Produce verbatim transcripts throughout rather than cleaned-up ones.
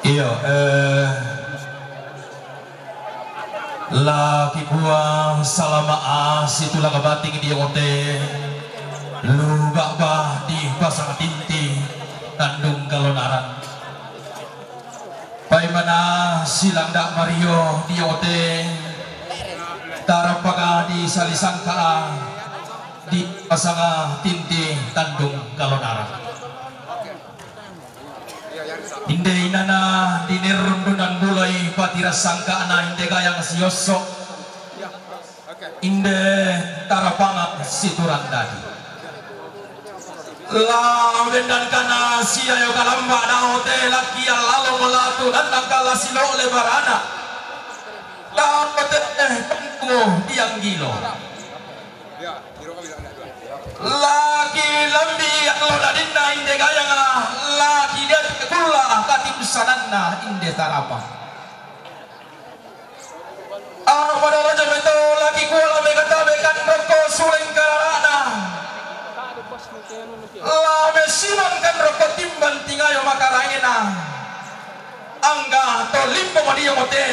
Iyo, eh, la kikua salama'a situlang bating dio'o te, lu ba'ba dipasang tinti tandung kalonaran. Paimana silang da' mario dio'o te, tarampaka disalisangka'a dipasanga tinti tandung kalonaran. Inde inana dinerrundunan buloi patirassangka'na inde gayang siosso'. Inde tarapanga siturang dadi. La bendangkana siayo kalamba dao te lakki allalo malatu nannangka la silo'le barana. Dao te eh, pentuo dianggilo. Laki lambi allo dadinna inde gayanga, laki liate kulla katimsananna inde tarapa. Apa daraja meto laki kuala megatabe kan rokko suleng karara'na. La mesimang kan rokko timbang tingayo makarangena. Angga to limbo madio mote.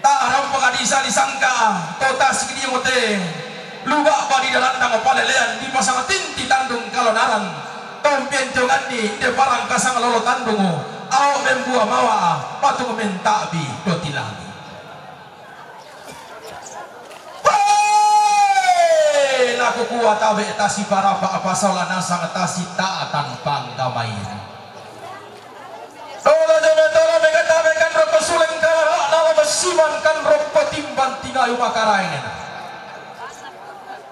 Tarampaka disalisangka to tasik dio mote. Lu ba'ba didalanna mapalelean dipasang tinti tandung kalonaran. Tompentonganni de parangkasang lolo tandungu. Ao membua mawa patung menta'bi do tilangi. Hei, la kukua tabe' tasi parapa apa sola nasang tasi ta'tan panggamai. Dola jame tola mega tabe' kan rokko suleng karara'na la messiman kan rokko timbang tingayu makaraengena.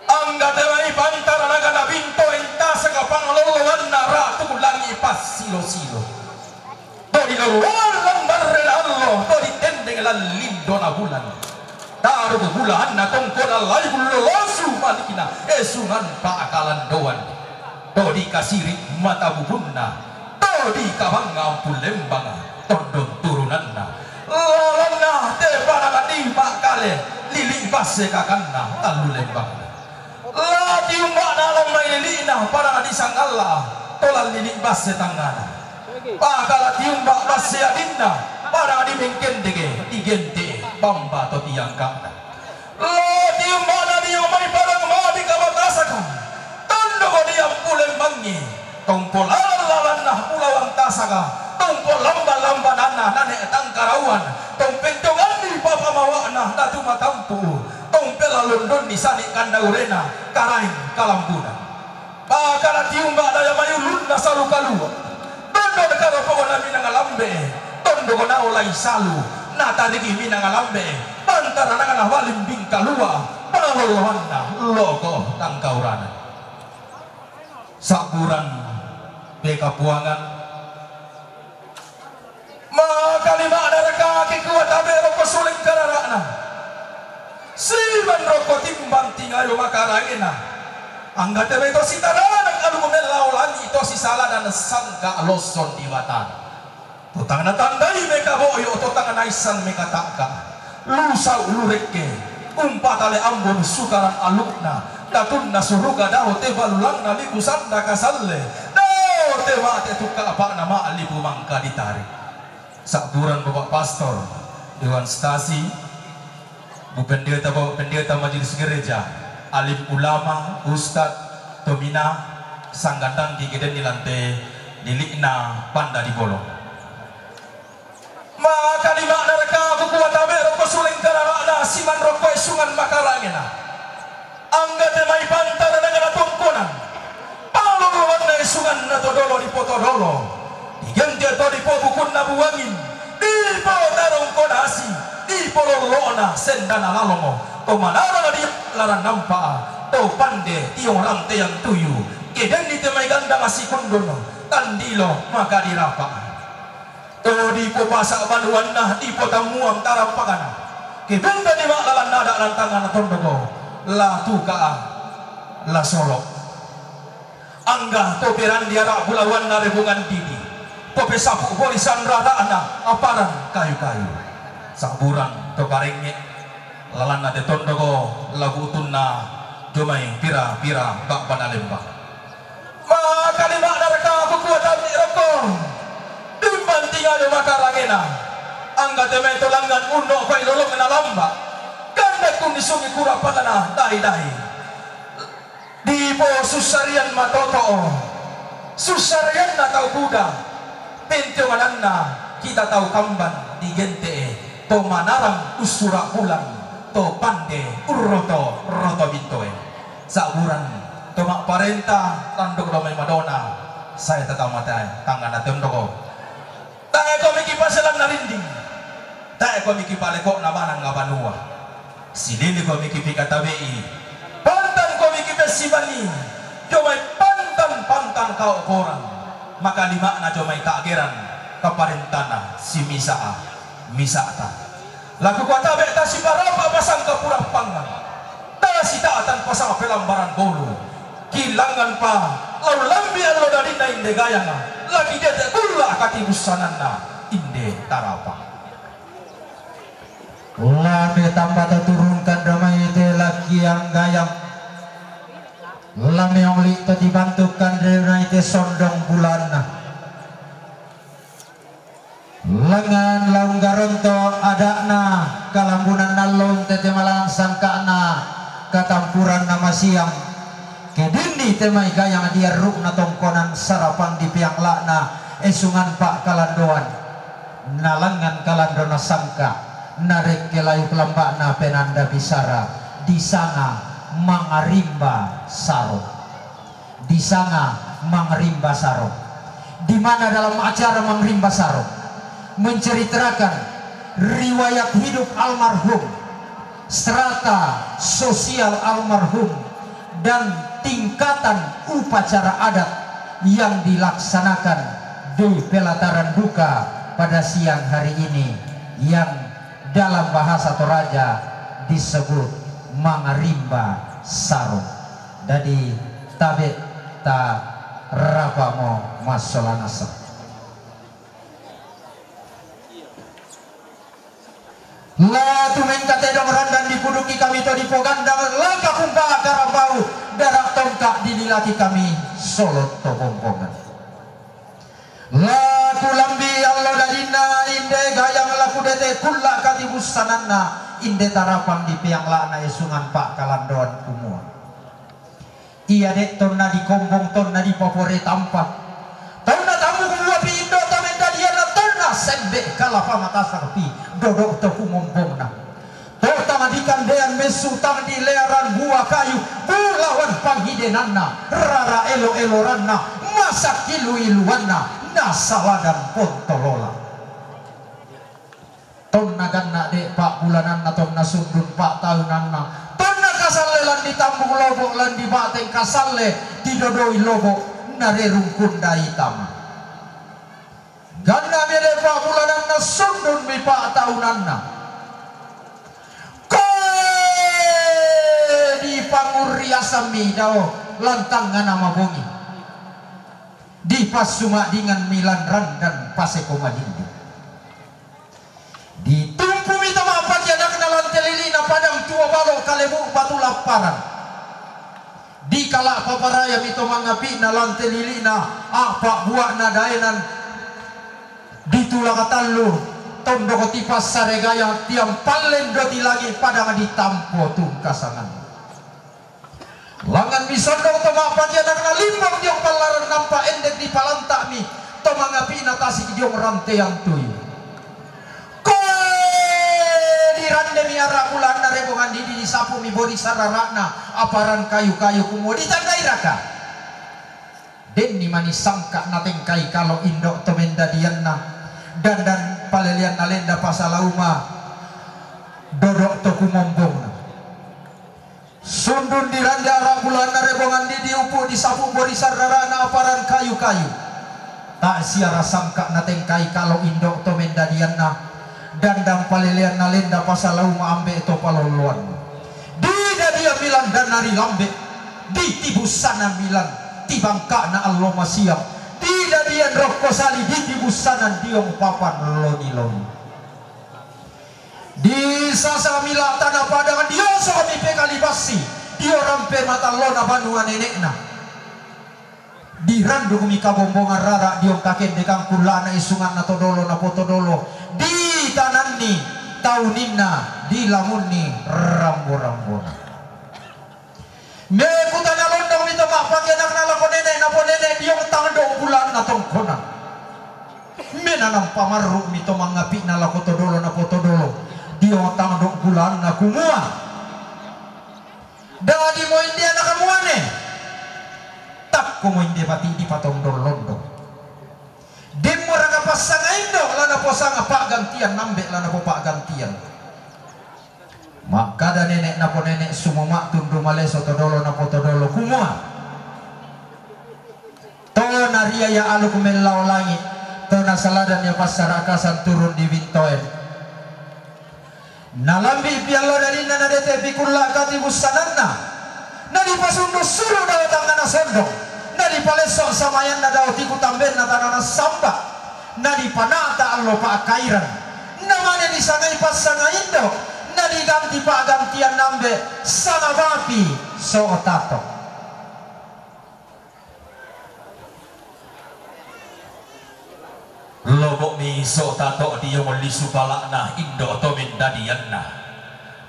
Angga te mai pantara naga nabinto entasaka pangaloloanna ratu langi passilo-silo. To diloloan lan barre allo, to ditendeng lan lindona bulan. Taru bulahanna tongkona lai bullolosu manikna, esungan pa'kalandoan. To dikasiri mata bubunna, to dikabanga ampu lembang, tondon turunanna. Lalanna te panangani makkale, lili basse kakanna, tallu lembang. La tiumba'na lan mai lili'na, padang disangalla, to lan lili' basse tangngana. Paka la tiumba' basse adinna, padang dimengkendeke, digente', bamba to tiangka'na. La tiumba'na dio mai padang ma'di kamatasaka, tondoko diampu lembangngi, tompo lalan-lalanna pulawang tasaka, tompo lamba-lambananna nane' tangkarauan, tompentonganni papa mawa'na datu matampu'u. Tompela londonni sani kandaurena, karaeng kalambuna. Pakala tiumba daya mai ulunna salu kalua. Tondo karo pogona minanga lambe, tondo gonao lai salu, natarigi minanga lambe, pantaranangana walimbing kalua, pangalolohanna loko tangkaurana. Sabburan pekapuangan. Makalima'na raka kikua tabe' rokko suleng karara'na. Siman rokko timbang tingayo makarangena. Angga te mai to sitaranan alu melao langi to sisalanan sangka losson di watana. To tang natandai mekaboyo, to tang naissan mekata'ka. Lu sau' lu rekke, umpatale Ambon Sukaran alukna, datunna suruga dao te balulangna lipu sanda kasalle, dao te mate tukka apa'na ma'lipu mangka ditari. Sabburan Bapak Pastor, Dewan Stasi, Bu Pendeta, Bapak Pendeta Majelis Gereja, alim ulama, ustad, tomina, sanggan dangki kedenni lante lili'na panda di bolong. Makalima'na raka kukua tabe' rokko suleng karara'na siman rokko esungan makarangena. Angga te mai pantaranangana tongkonan. Paloloanna esunganna to dolo dipotodolo. Digente' to dipobukunna buangin. Dipotarongko nasi. Dipolollo'na sendana lalomo. To manarang di laran nampa. To pande tiong ranteang tuyu. Kedenni te mai gandang asikundun. Tandilo maka dirapa. To dipopasa' banuanna, dipotammuang tarampakana. Kebenta di ma'lalanna ada' lantangana tondoko, la tuka'a, la solo'. Angga to perandi ara' bulawanna rebungan didi, to pesapu' bolisan rata'na aparan kayu-kayu. Sabburan to parengnge', lalanna te tondoko, la bu'tunna jomai pira-pira ba'bana lembang. Makalima'na raka kukua tabe' rokko. Ena, angga te mai to langngan unno' ko ilolong na lamba', gandang kunnisungi kura' pallana dahi-dahi. Dipo sussarian matoto'o, sussarianna tau buda, pentiongananna kita tau kamban digente'e, to manarang ussura' bulan, to pande urroto-roto bintoe. Sa'buran to ma'parenta tanduk do mai madona, sae tatau mate tangngana tondoko. Tae' ko miki paselanna rinding, tae' ko miki paleko'na manang banua. Silili ko miki pikatabe'i, pantan ko miki pessibani, jomai pantan-pantan kao'koran, makalima'na jomai ta'geran, kaparentana simisa-misa'ta. Laku kua tabe' tasiparapa pasangka purappangngan, tasita'tan pasang pelambaran bolu, kilangngan pa lau lambi allo dadinna inde gayanga, laki dete kulla' katibussananna inde tarapa. Lame tamba to turungkan damai te lakiang gayang. Lame oli to dibantukkan damai te sondong bulanna. Langngan laung garonto ada'na, kalambunanna laung tete malang sangka'na, katampuranna masiang. Kedinni te mai gayang diarru'na tongkonan sarapang dipeangla'na esungan pa'kalandoan. Nalangngan kalando nasangka, narekke layuk lamba'na penanda bisara, disanga mangarimba saro. Disanga mangarimba saro. Di mana dalam acara mangarimba saro menceritakan riwayat hidup almarhum, strata sosial almarhum, dan tingkatan upacara adat yang dilaksanakan di pelataran duka pada siang hari ini, yang dalam bahasa Toraja disebut mangarimba saro. Dadi tabe' ta rapa'mo massola nasang. La tumengka tedong randan dipuduki kami to dipogandang, langka kumpa karambau, dara tongka dililaki kami solo to bombongan. La kulambi allo dadinna inde gayang, la kudete kulla' katibussananna inde tarapang dipeangla'na esungan pa'kalandoan kumua. Ia de' tonna dikombong, tonna dipopore tampa. Tonna tammu kumua pi indo' to mendadianna, tonna sembe' kalapa matasang pi dodo' to kumombongna. To tama dikandean messu tang dilearan bua kayu, bulawan pangidenanna, rara elo-eloranna, masak ilu-iluanna, nasaladan pontolola. Tonna ganna' de' pa'bulananna, tonna sundun pa'taunanna, tonna kasalle lan ditambung lobo' lan diba'teng kasalle didodoi lobo' narerung kundai tama. Ganna' mi de' pa'bulananna, sundun mi pa'taunanna. Koe dipangurriasammi dao lan tangngana mabongi. Dipassuma'dinganmi lan randan paseko madindi. Ditumpumi to ma'pakianakna lan te lili'na padang tuo balo' kalebu batu lapparan. Dikala' paparayami to mangapi'na lan te lili'na a'pa' bua'na daenan. Ditulak tallu tondoko tipassare gayang tiang pallen do tilangi padang ditampo tungkasangan. Langngan mi sondong to ma'pakianakna limbong diong pallaran nampa endek dipalanta'mi to mangapi'na tasik diong rantean tuyu. Koe dirandemi ara' bulanna rebongan didi, disapu'mi bori sarara'na aparan kayu-kayu kumua, ditandairaka? Denni mani sangka' natengkai kalo indo' to mendadianna, dandan paleleanna lenda pasalauma dodo' to kumombongna. Sundun dirande ara' bulanna rebongan didi, upu' disapu' bori sarara'na aparan kayu-kayu. Ta' siara sangka' natengkai kalo indo' to mendadianna, dandang paleleanna lenda pasalauma ambe' to palolloanna. Didadian milan dannari lambe', ditibussanan milan tibangka'na allo masiang, didadian rokko sali ditibussanan diong papan loni-loni. Disasami la tana padang, diosomi pekali bassi dio rampe matallona banua nene'na. Dirandukmi kabombongan rara diong kakende kangkullana isunganna todolo napotodolo, ditananni tauninna, dilamunni rambo-rambona. Mekutana londongmi to ma'pakenakna lako nene' naponene' diong tangdo bulanna tongkonan. Menanam pamarru'mi to mangapi'na lako todolo napotodolo diong tangdo bulanna kumua, dadi moinde anakamuane, takko moinde bati dipatondon londong. Demmoraka passanga indo' la naposanga pa'gantian nambe' la napopa'gantian. Makkada nene' naponene' sumuma' tundu maleso todolo napotodolo kumua, to nariaya aluk mellao langi', to nasaladanya passara'kasan turun di bintoen. Nalambi' piallo dadinna nadetepi kulla' katibussananna, nadipasundu sulu' dao tangngana sondong, nadipalesso' samayanna dao tiku tambenna tanana samba, nadipana'ta allo pa'kairan, namane disangai passanga indo', nadiganti pa'gantian nambe' sanga bapi so'tato. Lobo'mi so'tato diong lisu pala'na indo' to mendadianna.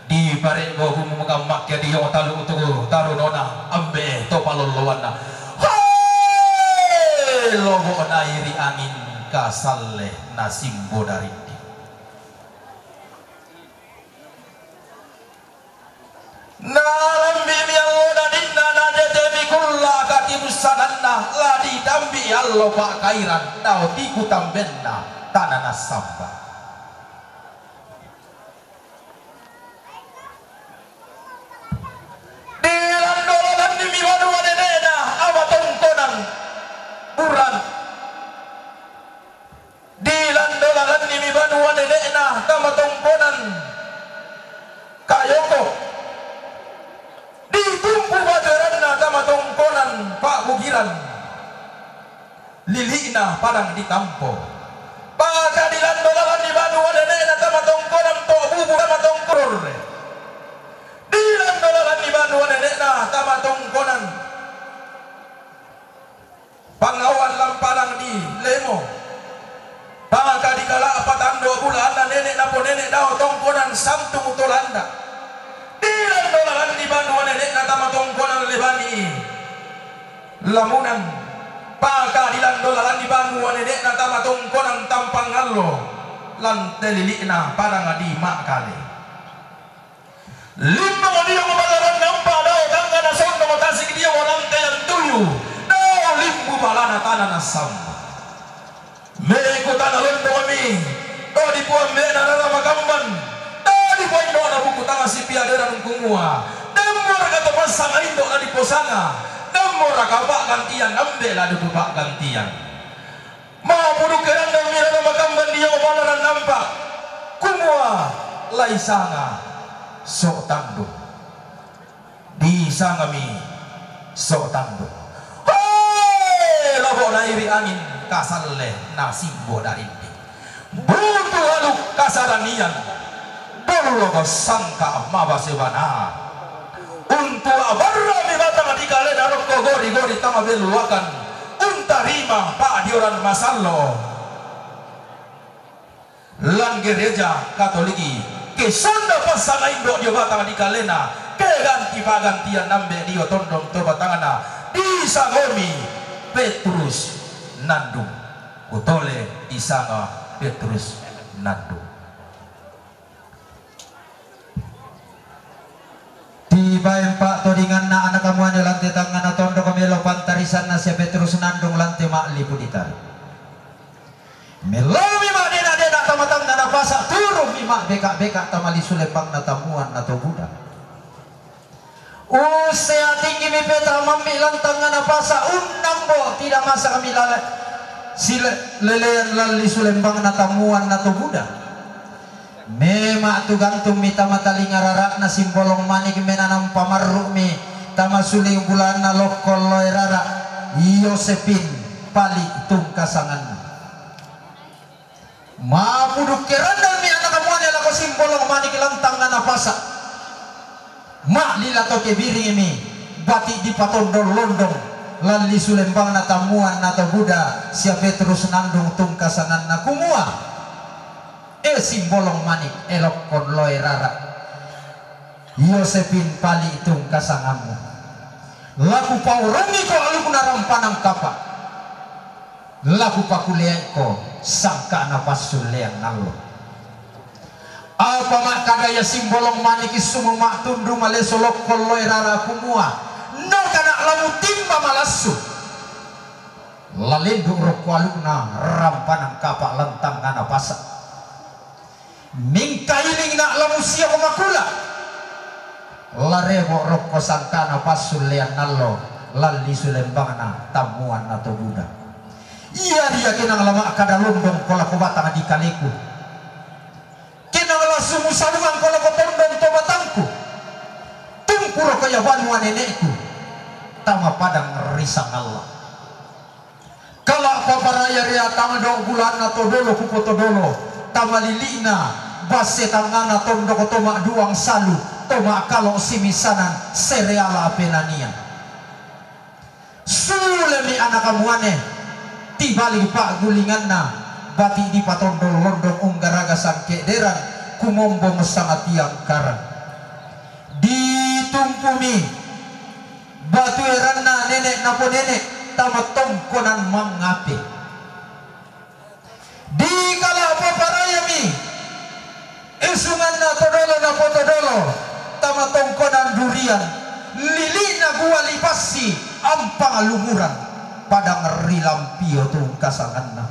Dipare'go bumbu mukammakke diong talu' tu tarunona ambe' to palolloanna. Hei! Lobo' nairi' angin kasalle nasimbo darinding. Nalambi'mi allo dadinna nadetemi kulla' katibussananna, la ditambi'i allo pa'kairan dao tiku tambenna tana nassamba. Dilandolangannimi banua nene'na ama tongkonan Buran. Dilandolangannimi banua nene'na tama tongkonan Kayoko. Ditumpu batu eranna tama tongkonan Pa'bukiran. Lili'na padang ditampo. Paka dilandolalanni banua nene'na tama tongkonan To'bubu tama tongkororre. Dilandolalanni banua nene'na tama tongkonan Pangawan Lampadang di Lemo. Paka dikala'pa tando bulaanna nene' naponene' dao tongkonan Santung Tolanda. Dilandolalanni banua nene'na tama tongkonan Lebani Lamunan. Paka dilandolalanni banua nene'na tama tongkonan Tampangallo lan te lili'na padang di Ma'kale. Limbo dio mubalaran nampa dao tangngana sondong tasik dio lantean tuyu dao limbu balana tana nassamba. Mekutana londongmi to dipuambe'na rara makamban, to dipoindo'na buku tama sipiaderan kumua, demmoraka to passanga indo' la diposanga, demmoraka pa'gantian ambe' la dipopa'gantian. Ma'pudukkerannangmi rara makamban dio balaran nampa, kumua, laisanga so'tandung. Disangami so'tandung. Hei! Lobo' nairi' angin kasalle nasimbo darinding. Butu aluk kasaranian. Dollo sangka' mabase bana. Untu' abarra'mi batang dikalena rokko gori-gori tama belluakan, untarima pa'dioran masallo. Lan gereja Katoliki, ke sonda passanga indo' dio batang dikalena, ke ganti pagantian ambe' dio tondon to batangna, disangomi Petrus Nandung. Utole disanga Petrus Nandung. Tibaen pa'todinganna anakamuane lante tangngana tondok melo pantarisanna sia Petrus Nandung lante ma'lipu ditari. Mellaumi ma'dena-dena tama tangngana pasa', turummi ma'beka-beka tama lisu lembangna tammuanna to buda. Ussea tinggimi peta mammi' lan tangngana pasa', unnambo tidak masakmi lale-, sile-, lelean lan lisu lembangna tammuanna to buda. Mema' tu gantungmi tama talinga rara'na simbolong manik menanam pamarru'mi tama suling bulanna lokko loe rara', Yosepin pali' tungkasanganna. Ma'pudukkerannangmi anakamuane lako simbolong manik lan tangngana pasa'. Ma'lila to kebiringmi bati' dipatondon londong, Lalli sulembangna tammuanna to buda sia Petrus nandung tungkasanganna kumua, "E simbolong manik, elokkon loe rara. Yosepin pali tungkasangammu. Laku paurungiko alukna rampanan kapa. Laku pakuleaiko sangkana passullean allo." Apa makkada ia simbolong maniki sumu ma'tundu maleso lokko loe rara kumua, "Nakana' lamutimba malassu." Lalendu' rokko alukna rampanan kapa lantangngana pasa. Mingkailingna' lamusiako makula. Larebo' rokko sangkana passullean allo, lalli sulembangna tammuanna to buda. Ia ria kenang lamakkada londongko lako batang di kaleku. Kenang lassu musalungangko lako tondon to batangku. Tungkuroko ia banua nene'ku tama padang risang Allah. Kala' paparaya ria tangdo bulanna to dolo kupotodolo, tama lili'na basse tangngana tondoko to ma'duang salu, to ma'kalo' simisanan sereala penania. Sulemi anaka muane, tibali pa'gulinganna, bati' dipatondol londong unggaraga sangke'deran, kumombong sangatiang karang. Ditumpumi batu eranna nene' naponene' tama tongkonan mangape. Dikala' paparayami esunganna todolo napotodolo tama tongkonan durian, lili'na gua lipassi ampang lumuran, padang rilampio tungkasanganna.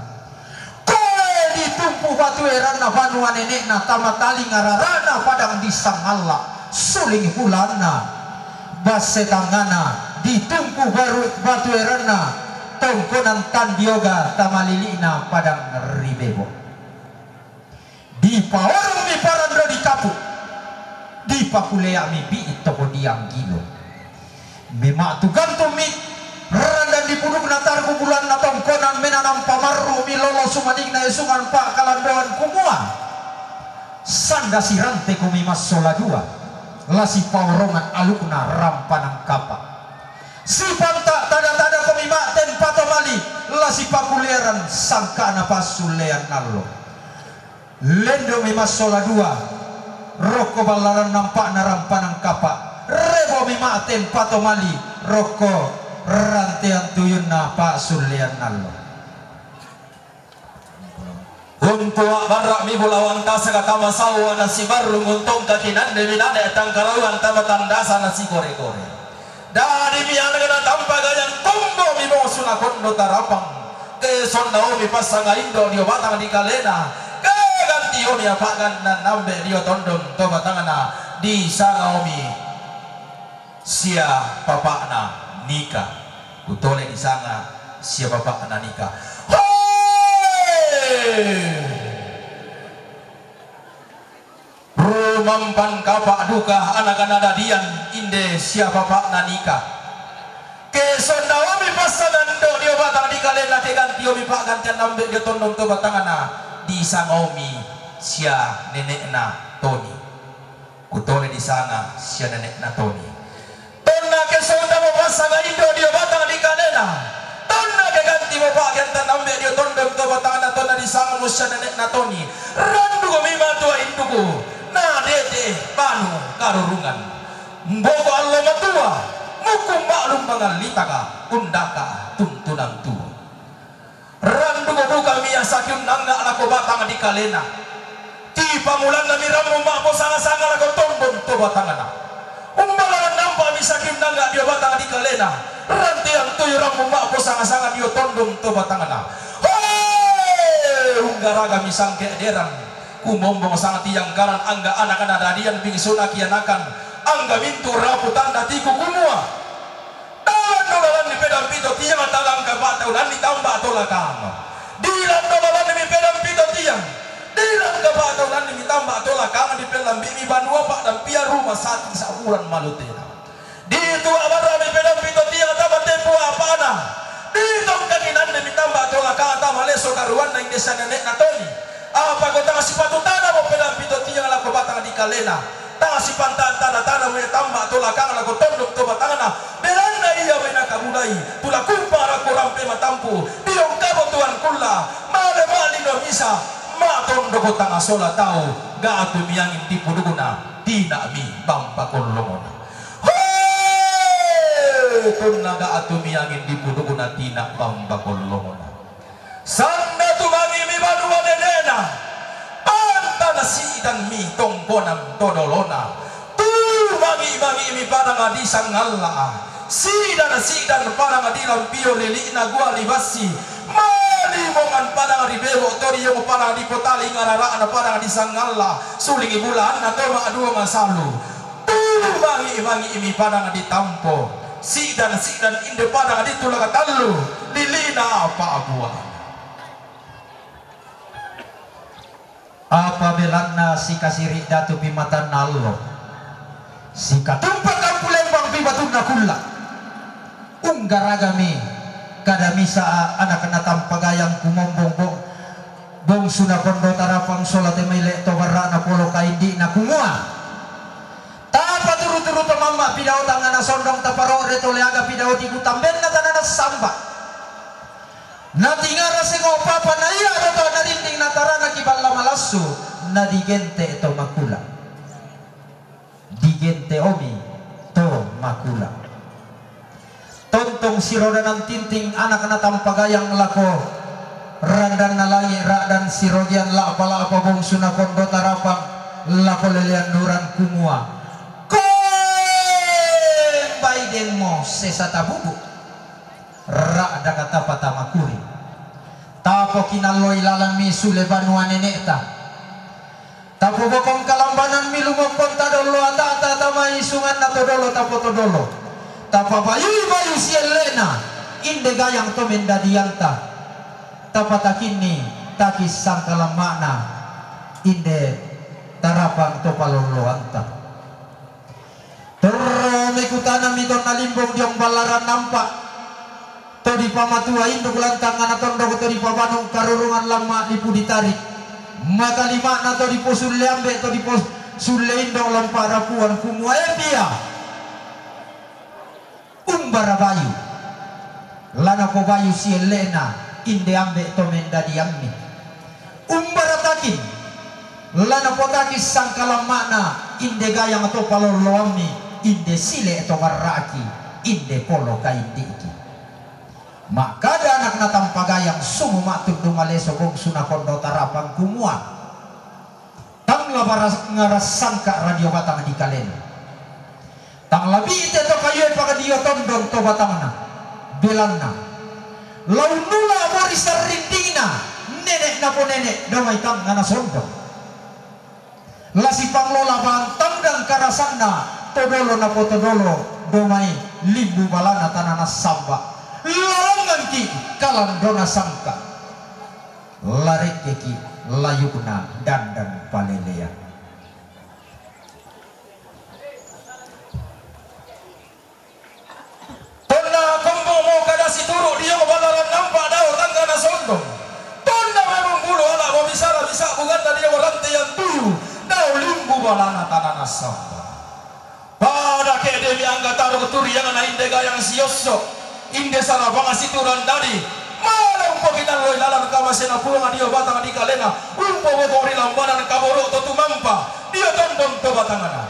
Koe ditumpu batu eranna banua nene'na tama taling arara'na padang di sangalla, suling bulanna basse tangngana, ditumpu baru batu eranna tongkonan tandioga tama lili'na padang ribebo. Dipaorongmi parando di kapu, dipakulea'mi bi'i toko dianggilo. Mema'tu gantummi randan di pudukna targu bulanna tongkonan menanam pamarru'mi lolo sumaningna esungan pa'kalandoan kumua, sanda sirantekomi massola dua, lasipaorongan alukna rampanan kapa. Sipanta tada-tadakomi ma'ten patomali, lasipakulearan sangkana passullean allo. Lendu'mi massola dua, rokko ballaran nampa'na rampanan kapa. Rebo'mi ma'ten patomali, rokko rantean tuyunna passullean allo. Untu' a'barra'mi bulawang tasaka tama saua nasibarrung, untongka kinannemi nane' tangkarauan tama tandasa nasikore-kore. Dadi mianaka natampa gayang kombo mi bosu nakondo tarapang. Ke sonnaomi passanga indo' dio batang di kalena. Ke gantiomi apa'gan nannambe' dio tondon to batangna disangaomi sia bapa'na Nika. Kutole disanga sia bapa'na Nika. Hoe! Rumampan kapa' duka anaka nadadian inde sia bapa'na Nika. Ke sonnaomi passangan do dio batang di kalena, ke gantiomi pa'gantian nambe' dio tondon to batangna, disangaomi sia nene'na Toni. Kutole disanga sia nene'na Toni. Tonna ke sondamo passanga indo' dio batang di kalena, tonna ke gantimo pa'gantian nambe' dio tondon to batangna, tonna disangamo sia nene'na Toni. Randuko mi matua induku, na dete banu karurungan. Mboko allo matua, muku ma'lum mangallitaka undaka tuntunan tuo. Randuko duka mi asaki unnanga' lako batang di kalena. Tipamulannami rammu ma'posanga-sanga lako tondon to batangna. Umbalangan nampa mi saki unnanga' dio batang di kalena. Rantean tuyu rammu ma'posanga-sanga dio tondon to batangna. Hoe! Unggaragami sangke'deran. Kumombong sangtiang karan angga anaka nadadian bingsuna kianakan. Angga mintu' rapu tanda tiku kumua. Dalan dolalanni pedang pito tiang, dalan kapa'taunanni tamba' tolakang. Dilan dolalanni mi pedang pito tiang, dilan kapa'taunanni mi tamba' tolakang, dipellambi'mi banua pa'dampian ruma saki sa'buran malotena. Ditua' barra'mi pedang pito tiang tama teppu apa'na. Ditongkangi nanni mi tamba' tolakang tama leso karuanna inde sia nene'na Toni. Apa ko tang sipatu tanamo pedang pito tiang lako batang di kalena, tang sipanta tana-tanamo ia tamba' tolakang lako tondon to batangna, belanna ia bainaka buda Tula kumpara ko rampe matampu, diyong kabutuhan kulla, male ma'lino misa, ma'tondoko tanga sola tau, ga'a tu miyangin dipudukna, tina' mi bang pakollongona. Hoe! Tonna ga'a tu miyangin dipudukna, tina' bang pakollongona. Sanda tumangi' mi banua nene'na, panta nasi'dan mi tongkonan to dolona. Tumangi'-mangi' mi padang di Sangalla'a, si'dan-si'dan padang di Lampio, lili'na gua Libassi, malimongan padang di Bebo', to diyong padang di Potali, ngarara'na padang di Sangalla, suling bula'anna to ma'dua masalu. Tumangi'-mangi' mi padang di Tampo, si'dan-si'dan inde padang di Tulak Tallu, lili'na Pa'bua. Apa belanna sikasiri' datu pi matanna allo, sikatumpak ampu lembang pi batunna kulla'. Unggaragami kada misa anakna Tampagayang kumombong bong, bongsuna Kondo Tarapang sola te mai le' to barra'na polo kaindi'na kumua, tapaturu-turu to mamma' pidao tangngana sondong, taparo're to leaga pidao tiku tambenna tanana samba. Natingara sengo' papa na ia doto narinding nataranaki balla malassu, nadigente' to makula'. Digente' omi to makula'. Tontong sirodanan tinting anakna Tampagayang lako randanna langi' ra'dan sirogian la'pa-la'pa bongsuna Kondo Tarapang lako lelean nuran kumua, koe mbai denmo sesa tabubu'. Ra'daka tapa tamakuri. Tapoki nalloi lalanmi sule banua nene'ta. Tapobokong kalambananmi lumokkon tadollo ata'ta tama isunganna todolo tapotodolo. Tapabayui bayu sielle'na, inde gayang to mendadianta. Tapatakinni takis sangkalamma'na, inde tarapang to palolloanta. Torro mekutanami tonna limbong diong ballaran nampa', to dipamatua induk lantangana tondok, to dipabanu karurungan lamma' lipu ditarik. Makalima'na to diposulle ambe', to diposulle indong lampa' rapuan kumua, e pia, umbara bayu la napobayu sielle'na inde ambe' to mendadiammi. Umbara takin la napotakis sangkalamma'na inde gayang to palolloammi, inde sile' to barra'ki, inde polo kaindi'ki. Ma'kada anakna Tampagayang sumu ma'tuddu maleso bongsuna Kondo Tarapang kumua, tang la bara-, ngarassangka' radio batang di kalena. Tang la bi'te to kayue pagadio tondon to batangna, belanna la unnula' bori sarrindingna nene' naponene' domai tangngana sondong. La sipanglola bantang dan karasanna todolo napotodolo domai limbu balana tanana samba. La langngangki' kalandona sangka'. La rekkeki' layukna dandan palelean. Tonna kombomo kada situru' dio ballaran nampa' dao tangngana sondong. Tonna memang bulu ala' mabisara bisa' buganna dio rantean tuyu dao limbu balana tanana samba. Pada ke'de' mi angga taruk turiangna inde gayang siosso', inde sarapang situran dadi, male umpokinalloi lalan kamasena Puang dio batang di kalena, umpobokong ri lambanan kaboro' to tumampa dio tondon to batangna.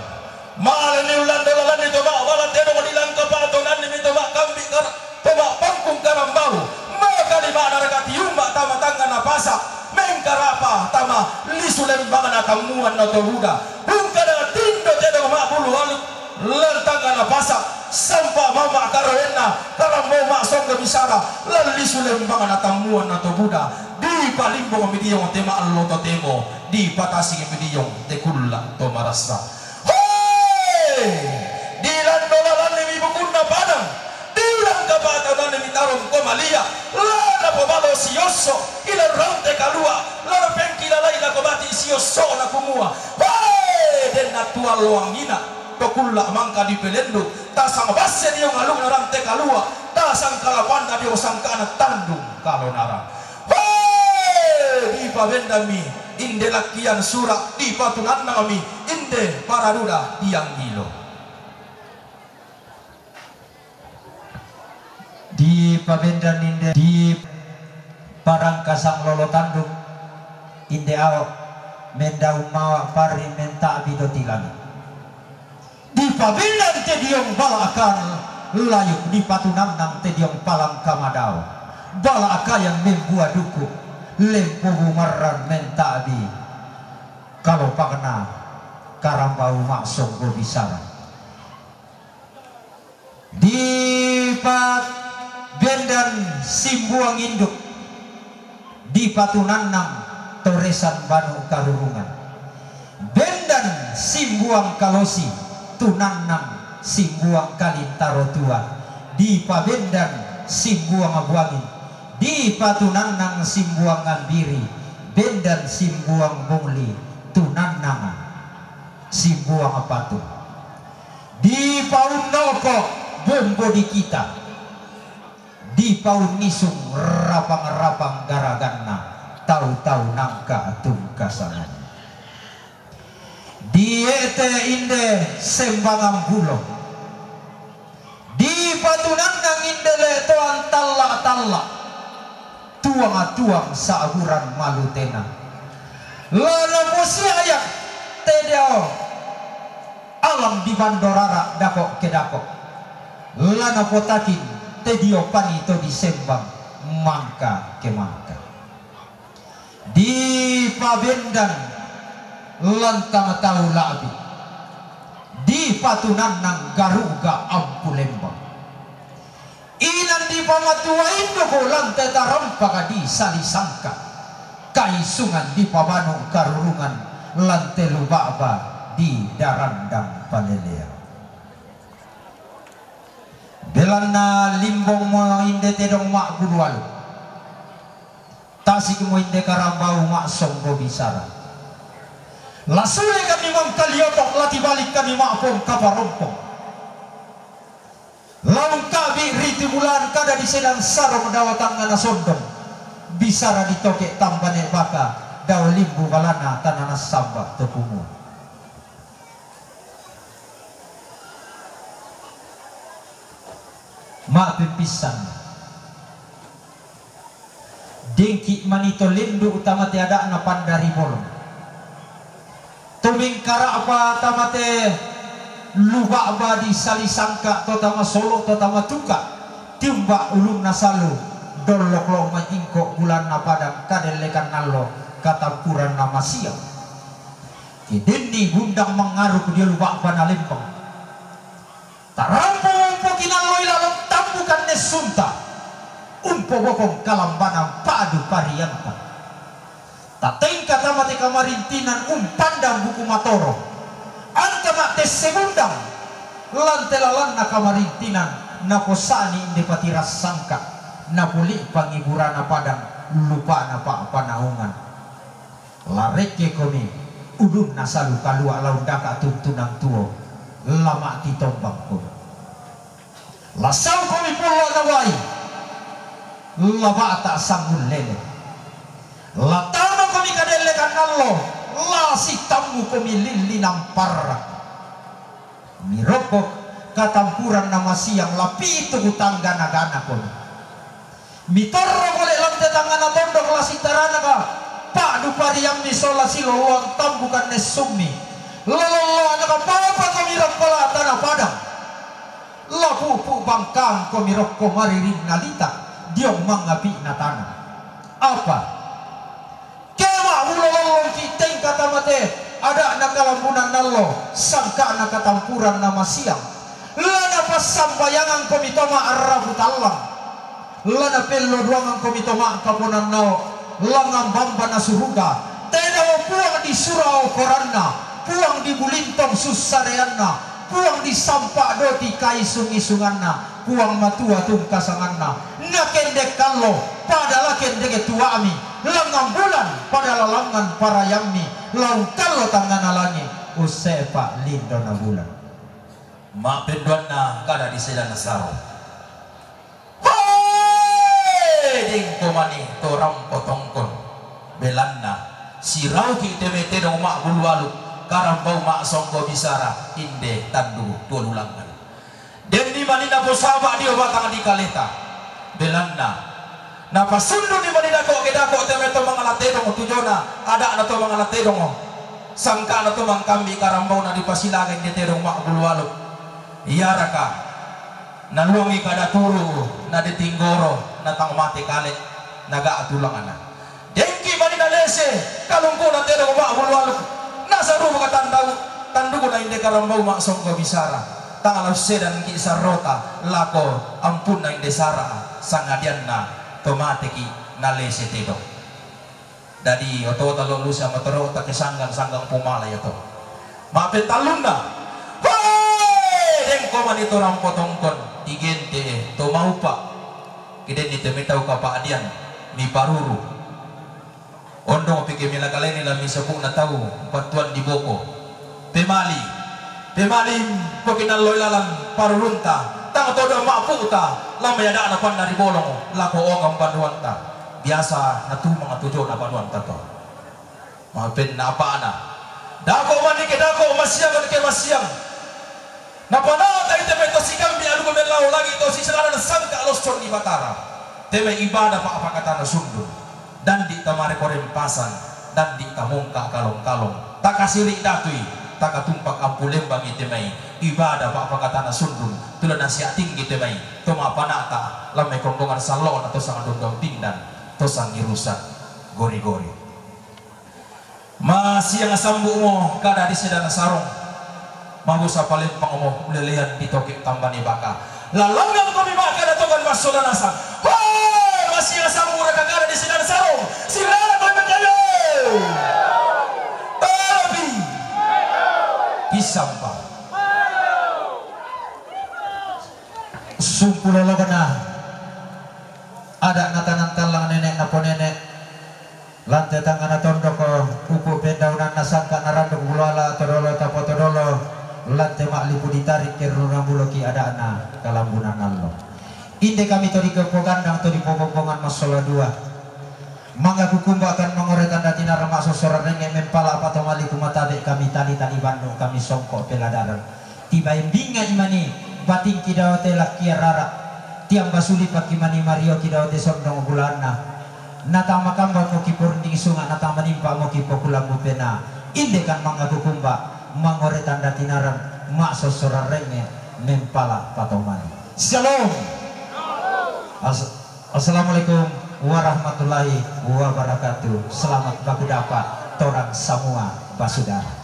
Male ni ullando lalanni to ma'bala tedong dilangka patonanni mi to ma'kambi kar-, to ma'pangkung karambau, makalima'na raka tiumba' tama tangngana pasa', mengkarapa tama lisu lembangna tammuanna to buda. Hungkada tindo tedong ma'bulu alu lan tangngana pasa', sampa mama' karoenna karambau ma'songgo bisara lan lisu lembangna tammuanna to buda. Dipalimbong mi diong te ma'allo totemo, dipatasing mi diong te kulla' to marassa. Hoe! Dilando lalanni mi bukunna padang, dilangka patonanni mi tarongko malia, la napobalo siosso' ilan rante kalua', la napengkilalai lako bati' siosso'na kumua, hoe! Denna tualloangina to kulla' mangka dipelendu', tasang basse diong alukna rante kalua', tasang kalapanna diong sangka'na tandung kalonara. Hoe! Dipabendami inde lakkian sura', dipatunannangmi inde paraduda dianggilo. Di pabendan inde di parangkasang lolo tanduk inde ao, mendau mawa parri menta'bi do tilana. Di pabendan tediong bala'kan layuk, di patunannang tediong palang kamadao, bala'kayan membua duku, lempobu marran menta'bi, kalopakna karambau ma'songgo bisara. Di pabendan simbuang induk, di patunannang toresan banu karurungan. Bendan simbuang kalosi, tunannang simbuang kalintaro tua. Di pabendan simbuang buangin, di patunannang simbuang ambiri, bendan simbuang bungli, tunannang simbuang patung. Di paun noko bombo di kita, di paun nisung rapang-rapang garaganna, tau-tau nangka tungkasangan. Di ete inde sembangan bulo, di patunannang inde letoan talla-talla, tuang-tuang saburan malutena. Lana posiayak tedao alam di bandorara dako ke dako. Lana potakin tedio panito di sembang mangka ke mangka. Di pabendan lantang tau la'bi, di patunannang garuga ampu lembang. Inan di pamatua induk lante tarampaka di salisangka, kaisungan di pabanu karurungan lante luba'ba di darandang palelean. Belanna limbongmo inde tedong ma'gulu alu, tasikmo inde karambau ma'songgo bisara. La sule kami mangkaliotok, la tibalik kami ma'pong kaparompong. Laung kabi riti bulan kada di sedan sarong dao tangngana sondong, bisara di toke tambane baka, dao limbu balana tanana samba topumua. Ma'pippissan. Dengki manito lendu' tama te ada'na pandari bolong. To mengkara'pa tama te luba'ba di salisangka, to tama solo, to tama tuka, tiumba ulunna salu, dollok lo ma'ingko bulanna padang, kadellekan allo, katampuranna masiang. Ke denni bundang mangaruk dio luba'ba na lembang. Tarampo umpokinalloi lalong tambukan nessunta, umpobokong kalambanan pa'du parianta. Tatengka tama te kamarintinan umpandang buku matoro, angka ma'tesse bundang, lan te lalanna kamarintinan, naposa'ni inde patirassangka, napoli'pangi burana padang, lupa'na pa'panaungan. La rekkekomi ulunna salu kalua' la undaka' tuntunan tuo, la ma'titombangkomi. La saukomi pullo'na wai, la ba'ta sangullele. La tamakomi kadellekan allo, la sitammukomi lillinan parra. Mirokkok katampuranna masiang, la pitu tanggana-ganakomi. Mitorro pole lan te tangngana tondok, la sitaranaka pa'du pariammi sola silolloan tambukan nessummi. La lolloanaka papakomi rampala tana padang. La pu'pu' bangkangkomi rokko maririnna lita diong mangapi'na tana. Apa? Ke ma'bulo lollongki' tengka tama te ada'na kalambunan allo, sangka'na katampuranna masiang. La napassambayangangkomi to ma'rabu tallang, la napelloduangangkomi to ma'kaponannao, la ngambambana suruga, tedao Puang di surao koranna, Puang di bulintong sussareanna, Puang di sampa' doti kaisung-isunganna, Puang Matua tungkasanganna, nakendek allo, pada la kendek tua'mi, langngan bulan, pada la langngan parayammi, la ungkallo tangngana langi', usse'pa lindona bulan. Ma'penduanna kada di sedana saro. Hoe! Dengko mani to rampo tongkon, belanna sirauki' te mai tedong ma'bulu alu, karambau ma'songgo bisara, inde tandu tuo lulangngan. Denni mani naposaba' dio batang di kaleta. Belanna. Napasunduni mani dako' ke dako' te mai to mangala tedong tujona, ada'na to mangala tedong. Sangka'na to mangkambi karambauna dipasilaga inde tedong ma'bulu aluk. Iaraka naluangi kada turu, na de tinggoro, na tang mate kale, na ga'a tulangana. Dengki mani nalese kalungkuna tedong ma'bulu aluk, nasarupa ka tandau, tandukna inde karambau ma'songgo bisara, tang la ussedanki sarrota lako ampunna inde sara, sangadianna to mateki nalese tedong. Dadi otota lo lusa matorota ke sanggang-sanggang pumala ya to. Ma'pentallunna. Hoe! Dengko mani to rampo tongkon, digente to maupa. Ke denni te metau kapa'dian, miparuru. Ondong piki mila kaleni la misepu'na tau, pattuan di boko. Pemali, pemali, pokinalloi lalan parurunta, tang todo ma'pu'ta, la mai ada'na panna ri bolong, lako ongang banuanta. Biasa natumang tujona banuanta to. Mapenna apa'na. Dako' mani ke dako', masiang ke masiang. Napana'tai te mai to sikambi aluk mellau lagi to sisangana sangka' losson di Batara. Te mai ibadah pa'pakatana sundun. Dandi' tamare koreng pasang, dandi' tamongka kalong-kalong. Takasiri' datui, takatumpak ampulembangi te mai ibadah pa'pakatana sundun. Tulana sia tinggi te mai to mapana'ta, la mai konggongan sallo'na to sang dondong tindan, to sang irusan gori-gori. Masiang sambu'mo kada di sedana sarong. Mabusa palempangmo ulelean di toke' tambani baka. Lalanggang komi ma'kada tongan massola nasang. Hoe! Masiang sambu'raka kada di sedana sarong. Sirara komi ma'kada. Tolopi. Kisampa. Sumpu lolokna. Ada' na tanang tallang nene' na ponene'. Lante tangngana tondoko, upu' pendaunanna sangka' naranduk bulu ala todolo tapotodolo, lante ma'lipu ditarik kerruna buloki ada'na kalambunan allo. Inde kami to dikepogandang to dipopombongan massola dua. Mangga kukumba kan mangore tanda tinara ma'sossoran rengnge' mempala' patomali kumatabe' kami tali-tali bandu kami songko' peladaran. Tibaen binga'i mani batingki dao te lakkia rara'. Tiamba sulipakki mani marioki dao te sondong bulaanna. Natang makambang moki porinding sunga', natang manimpa moki pokulambu penaa. Inde kan mangakukumba, mangore tanda tinaran, ma'sossoran rengnge', mempala' patomani. Shalom. As-, Assalamualaikum warahmatullahi wabarakatuh. Selamat baku dapa' torang samua basudara.